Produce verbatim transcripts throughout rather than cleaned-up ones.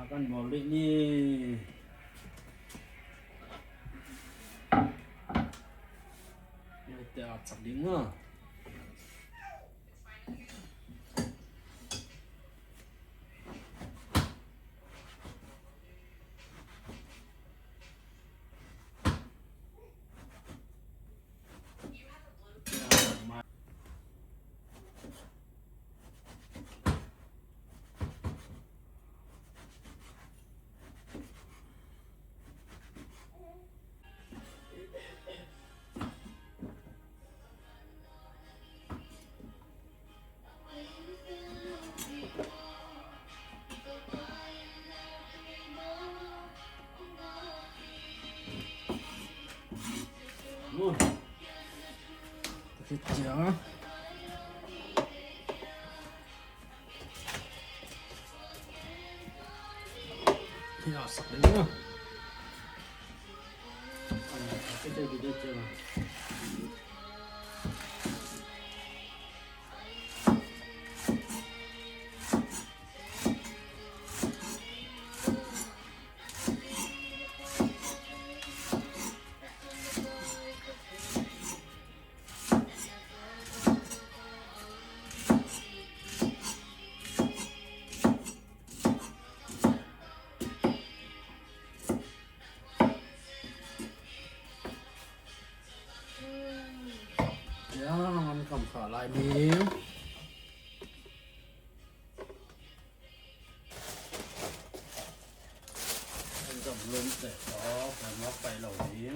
Kan bawl dih ni. Ni te a chak ding a. An kham kha lai ni. An zam lum te to, kan mok pai lo ni.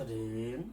Ding.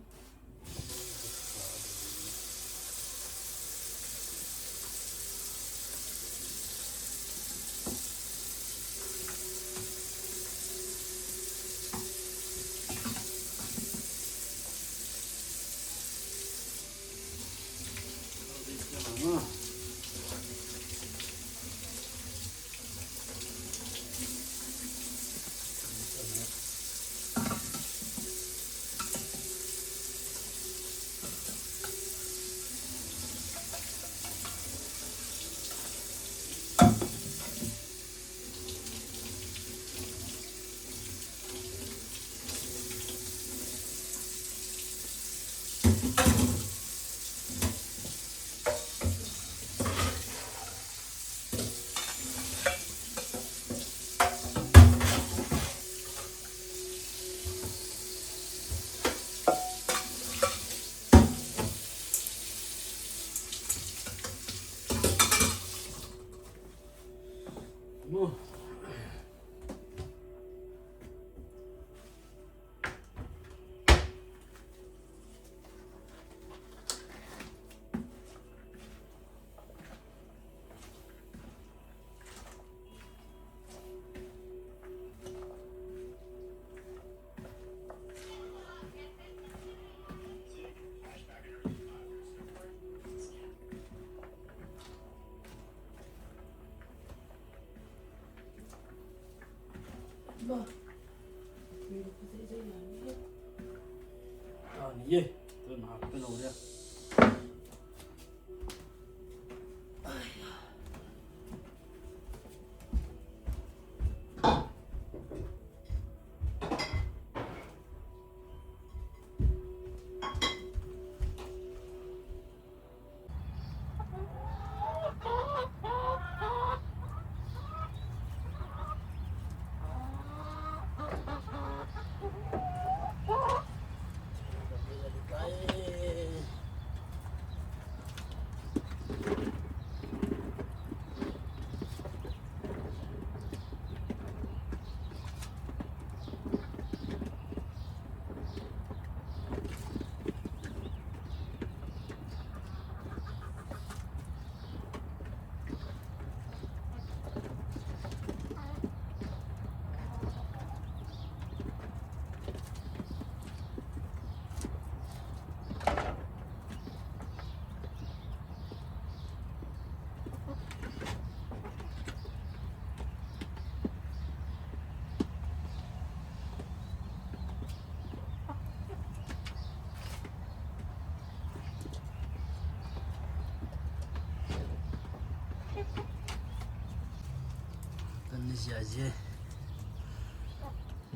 Kan ni ziazia.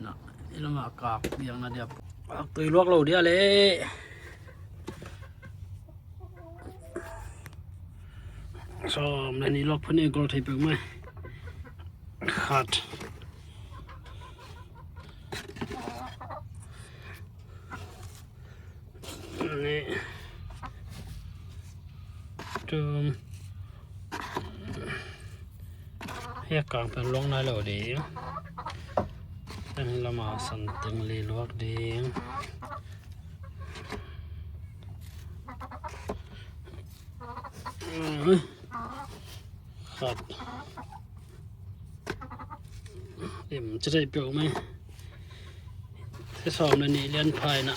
Na, i lamah kak piang na dia. Kak tui luak lo dia le. Sawm le nih luak phun i gol thei peuh mai. Khat. Nih. Tum. Hiah kang pen luang nai lo ding. Teng lama san teng li luak ding. Khat. Im ci thei peuh mai. Te sawm le nih lian pha in a,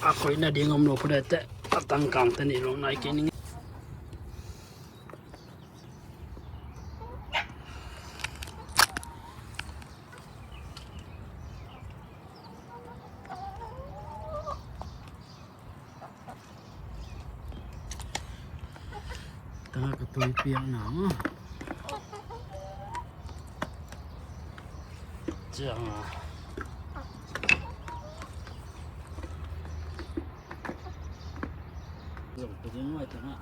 a khoih nading om lo pha dai teh a tangkang te nih luang nai kei ning. Tanga ka tui piak na. Ciang a. Zong pe ding mai tanga.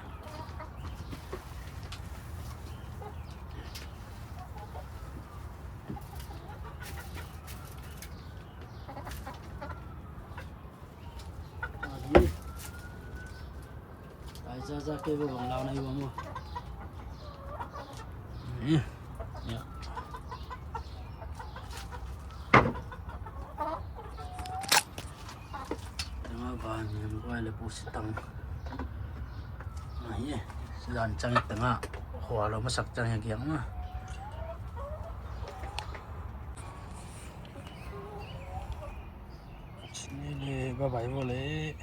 Ai, za, za, kei bo bang lau na i bang bo. Eh, ya. Sitang. Ahi, sidan cang i tengah khua lo masak cang i giang ma. Sini le, bye bye bo le.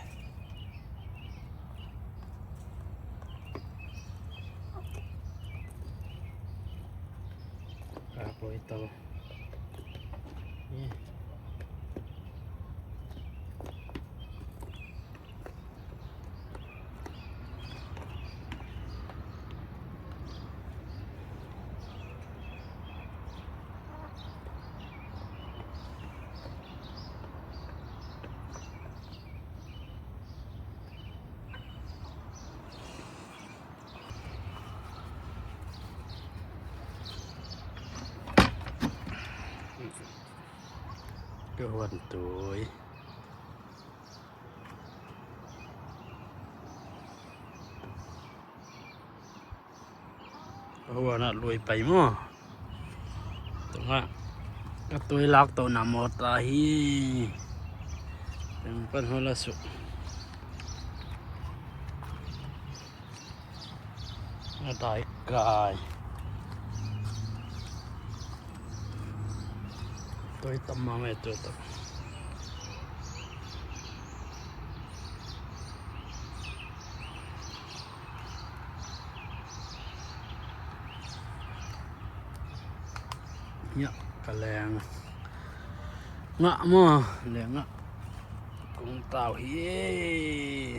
Ka poi to. Ni. Ka huan tui. Ka huan ah lui pai maw. Tungah ka tui lak to na maw ta hi. Teng pan hua la suk. A dai kai. Tui tam mah meh tui tam. Hiah ka leng ngah maw, leng ngah kong tau hi.